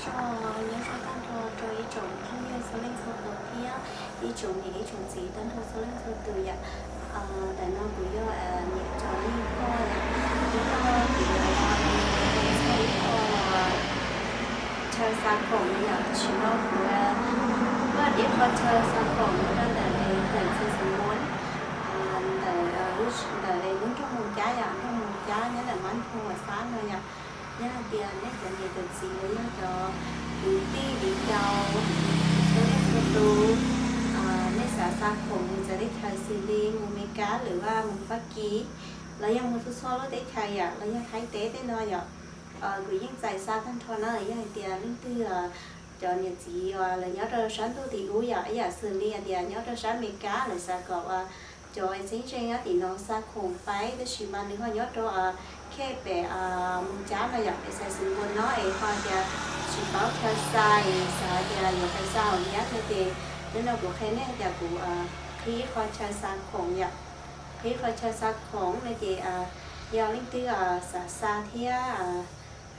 Nyob zoo tag nrho rau ib tsoom phooj ywg txhua leej txhua tus thiab ib tsoom niam ib tsoom txiv tag nrho txhua leej txhua tus yom. Ntawm no kuv yog niam tso ib qho yom, ib qho kuv yuav txhaj ib qho chaw xa khoom no yom. Tam sim no kuv muaj ib qho chaw xa khoom no rau ntawm teem xeev Xeev Npum, ntawm, ntawm lub nroog Moos Cab yom, nroog Moos Cab nyob ntawm Mab Phu Vam Xab no yom. Yog hais tias nej cov niam cov txiv los yog cov kwv tij viv ncaus txhua leej txhua tus, nej xav xa khoom mus txawv teb chaws xws li mus Mes Kas lwm, mus Fab Kis, los yog mus txhua txhua lub teb chaws yom, los yog Thaib teb tej no yom, kuv yeej txais xa tag nrho na. Yog hais tias leej twg cov niam txiv uas lawv nyob rau sab ntuj tim ub yom, ib yam xws li hais tias nyob rau sab Mes Kas lawv xav kom cov txheeb ze nyob tim no xa khoom pais, tab sis mas nws ho nyob rau khej pem Moos Cab no yom, pem xeev Xeev Npum no es ho tias tsis paub chaw xa es xav tias yuav pais xa hauv Nyab no ces hnub no kuv qhia nej hais tias kuv qhib ib qho chaw xa khoom yom, qhib ib qho chaw xa khoom no ces yog leej twg xav xa thiab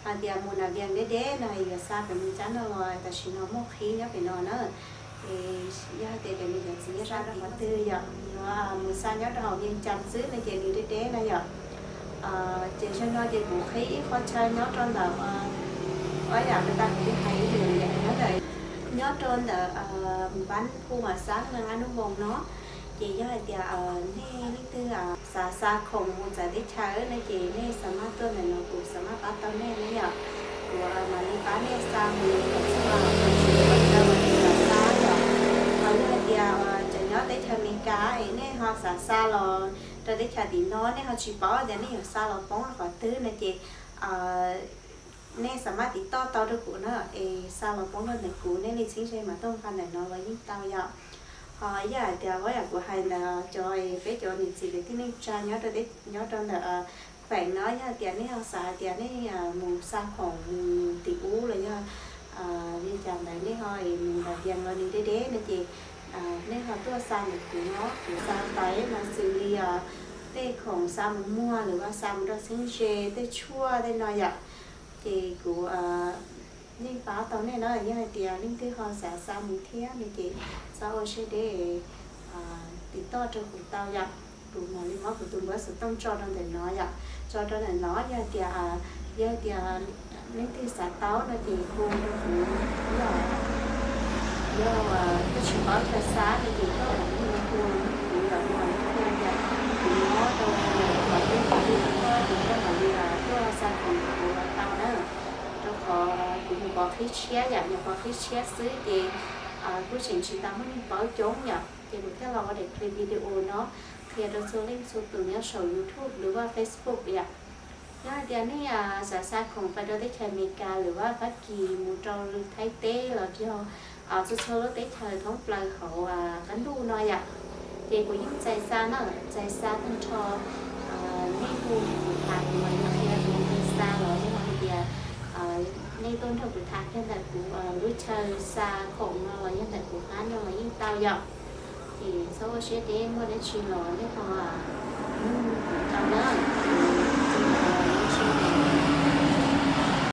hais tias mus Nas Vias deb deb no yuav xa pem Moos Cab no los tam sim no muaj qhib nyob pem no na. Es yog hais tias cov niam cov txiv nyob sab rau qhov twg yom, yuav mus xa nyob rau hauv Vias Cas xwb no ces nws deb deb na yom. Ces zaum no ces kuv qhib ib qho chaw nyob rau ntawm, ua yam li tas kuv twb hais ib lwm yom, nyob ntawm, nyob rau ntawm Npab Phu Vam Xab, Nab Nub Voos no. Ces yog hais tias nej leej twg xav xa khoom mus txawv teb chaws no ces nej xav maj tuaj ntawm no kuv xav maj pab tau nej na yom. Kuv mam li pab nej xa mus kom txog qhov chaw uas nej xav xa yom. Ho yog hais tias cov nyob teb chaws Amelikas es nej ho xav xa los rau teb chaws tim no, nej ho tsis paub tias nej yuav xa los poob rau qhov twg no ces nej xav maj tiv toj tau rau kuv na, es xa los poob rau ntawm kuv, nej li txheeb ze mas tuaj nqa ntawm no los yeej tau yom. Ho yog hais tias ua yam kuv hais ntawd, cov peb cov niam txiv kwv tij neej tsa nyob rau, nyob rau ntawm kheem no, yog hais tias nej ho xav hais tias nej mus xa khoom mus tim ub los yog li cas ntawd, nej ho mus Nas Vias los nws deb deb no ces nej ho tuaj xa ntawm kuv no, kuv xa pais mas xws li tej khoom xa mus muag lwm, xa mus rau txheeb ze, tej tshuaj tej no yom. Ces kuv yeej pab tau nej na. Yog hais tias leej twg ho xav xa mus thiab no ces txhob ua siab deb, tiv toj rau kuv tau yom. Kuv mam li muab kuv tus npawb xov tooj tso rau ntawm no yom, tso rau ntawm no. Yog hais tias, yog hais tias leej twg xav tau no ces hu rau kuv yom. Yog koj tsis paub chaw xa no ces koj mam li hu rau kuv yom, kuv mam li qhia tias kuv nyob rau qhov twg, ces koj mam li tuaj xa khoom rau kuv tau na. Rau qhov kuv mus pov qhib tshiab yom, nyuam qhuav qhib tshiab xwb ces kuj tseem tsis tau muaj neeg paub coob yom, ces kuv thiaj los ua daim clip video no qhia rau txhua leej txhua tus nyob saum YouTube lwm, Facebook yom. Yog hais tias nej xav xa khoom pais rau teb chaws Amelikas lwm, Fab Kis, mus rau Thaib teb los yog txhua txhua lub teb chaws thoob plaws hauv qab ntuj no yom, ces kuv yeej txais xa na, txais xa tag nrho. Nej hu kuv tham kuv mam li qhia kuv mus xa los yog hais tias nej tuaj nrog kuv tham kiag ntawm kuv lub chaw xa khoom no los yog ntawm kuv hab no los yeej tau yom. Ces txhob ua siab deb, muaj dab tsi los nej ho nug kuv tau na. Ces tsis